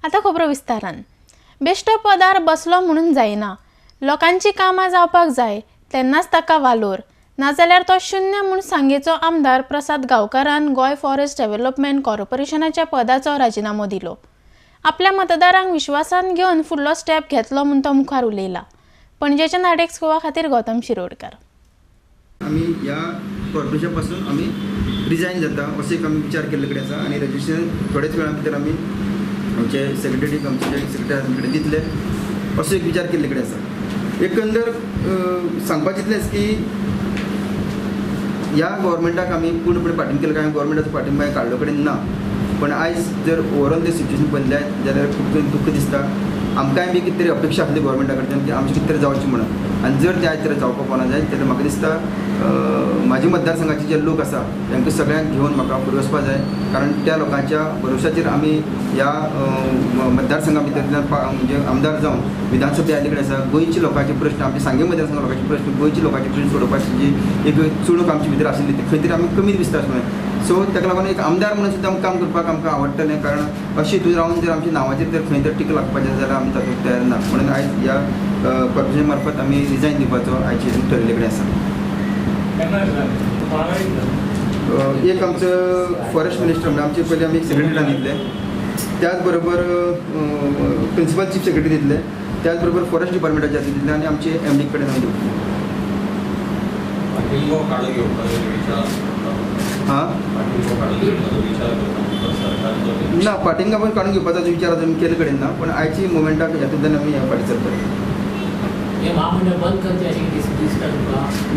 आतां खबरो विस्तारान. बेश्टो पदार बसलो म्हणून जायना, लोकांची कामां जावपाक जाय तेन्नाच ताका वालोर, नाजाल्यार तो शून्य म्हूण सांगेचो आमदार प्रसाद गांवकारान गोंय फॉरेस्ट डेव्हलपमेंट कॉर्पोरेशनाच्या पदाचो राजिनामो दिलो. आपल्या मतदारांक विश्वासान घेवन फुडलो स्टेप घेतलो म्हूण तो मुखार उलयला. पणजेच्या नाडेक्स गोवा खातीर गौतम शिरोडकर. आमी ह्या कॉर्पोरेशना पासून आमी रिजायन जाता असो एक आमी विचार केल्ले कडेन आसा आनी रजिस्ट्रेशन थोडेच वेळा भितर आमी आमचे सेक्रेटरीक, आमचे जे सेक्रेटरी आसा कडेन दितले असो एक विचार केल्ले कडेन आसा. एकंदर सांगपाचें इतलेंच की ह्या गव्हर्मेंटाक आमी पूर्णपणे पाठिंबो केलो काय गव्हर्मेंटाचो पाठिंबो काडलो कडेन ना, पण आयज जर ओवरऑल ते सिच्युएशन पळयलें जाल्यार खूब दुख्ख दिसता. आमकांय बी कितें तरी अपेक्षा आसली गव्हर्मेंटा कडच्यान की आमचें कितें तरी जावचें म्हणून, आनी जर ते आयज तर जावपाक पावना जायत जाल्यार म्हाका दिसता म्हाज्या मतदारसंघाचे जे लोक आसा तांकां सगळ्यांक घेवन म्हाका फुडें वचपाक जाय, कारण त्या लोकांच्या भरोश्याचेर आमी ह्या मतदारसंघा भितरल्यान म्हणजे आमदार जावन विधानसभा आयिल्ले कडेन आसा. गोंयच्या लोकांचे प्रश्न, आमचे सांगें मतदारसंघ लोकांचे प्रश्न, गोंयच्या लोकांचे प्रश्न सोडोवपाची जी एक चुणूक आमचे भितर आशिल्ली ती खंय तरी आमी कमी दिसता अशें. सो ताका लागून एक आमदार म्हणून सुद्दां आमकां काम करपाक आमकां आवडटलें, कारण अशें हितून रावन जर आमच्या नांवाचेर जर खंय तर टिका लागपाचें जाल्यार आमी तातूंत तयार ना. म्हणून आयज ह्या कॉर्पोरेशना मार्फत आमी रिजायन दिवपाचो आयचे हितून ठरयल्ले कडेन आसा. एक आमचो फॉरेस्ट मिनिस्टर म्हणजे आमचे पयलीं आमी एक सेक्रेटरी दितले, त्याच बरोबर प्रिंसिपल चीफ सेक्रेटरी दितले, त्याच बरोबर फॉरेस्ट डिपार्टमेंटाचे दितले आनी आमचे एम डी कडेन आमी दिवतले. हां ना, पाटिंगा पण काडून घेवपाचो विचार आमी केल्ले कडेन ना, पण आयची मुवमेंटाक हातूंतल्यान आमी फाटीं सरतले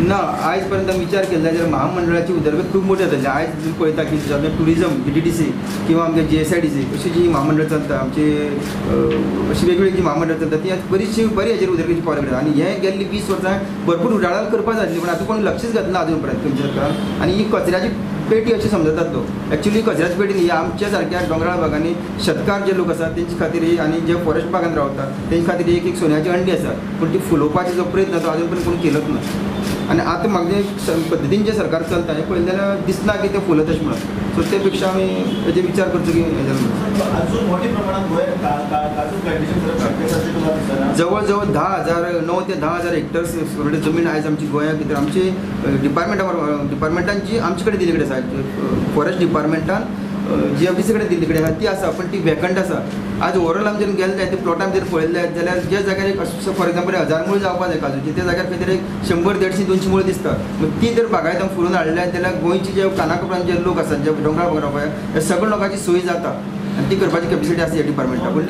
ना. आयज पर्यंत आमी विचार केल्लो जाल्यार महामंडळाची उदरगत खूब मोठी जातली. आयज तुमी पळयता की ट्युरिजम GTDC किंवा आमगे GSIDC अशी जी महामंडळ चलता, आमची अशी वेगवेगळी जी महामंडळ चलता ती बरीचशी बरी हाजेर उदरगती पावले कडेन. आनी हे गेल्ली 20 वर्सां भरपूर उडाळाल करपाक जाय आसली, पूण आतां कोण लक्षच घातना अजून पर्यंत खंयच्या सरकारान. आनी ही कचऱ्याची पेटी अशी समजतात लोक, एक्चुली कचऱ्याची पेटी न्ही, आमच्या सारक्या दोंगराळ भागांनी शेतकार जे लोक आसात तेंचे खातीर ही आनी जे फॉरेस्ट भागान रावतात तेंचे खातीर एक एक सोन्याची अंडी आसा, पूण ती फुलोवपाचो जो प्रयत्न तो अजून पर्यंत कोण केलोच ना. आनी आतां म्हाका जे पद्दतीन जें सरकार चलता हें पळयलें जाल्यार दिसना की तें फुलत अशें म्हणून. सो ते पेक्षा आमी हेजेर विचार करचो की हें जालें. जवळ जवळ 10,000, 9 ते 10,000 हेक्टर्स स्क्वेअर जमीन आयज आमची गोंयांत भितर आमची डिपार्टमेंटान जी आमचे कडेन दिल्ली कडेन आसा, फॉरेस्ट डिपार्टमेंटान GFDC कडेन दिल्ली कडेन आसा ती आसा, पण ती वेकंट आसा. आज ओवरऑल आमी जर गेले जायत ते प्लॉटान जर पळयले जायत जाल्यार ज्या जाग्यार एक फॉर एग्जाम्पल 1000 मूळ जावपा जाय काजूची, त्या जाग्यार खंय तरी एक 100, 150, 200 मूळ दिसता. मग ती जर बागायत फुलोवन हाडल्या जाल्यार गोंयचे जे कानाकोपऱ्यान जे लोक आसात, जे दोंगराळ भागार रावपा, ह्या सगळ्या लोकांची सोय जाता आनी ती करपाची कॅपेसिटी आसा ह्या डिपार्टमेंटाक. पूण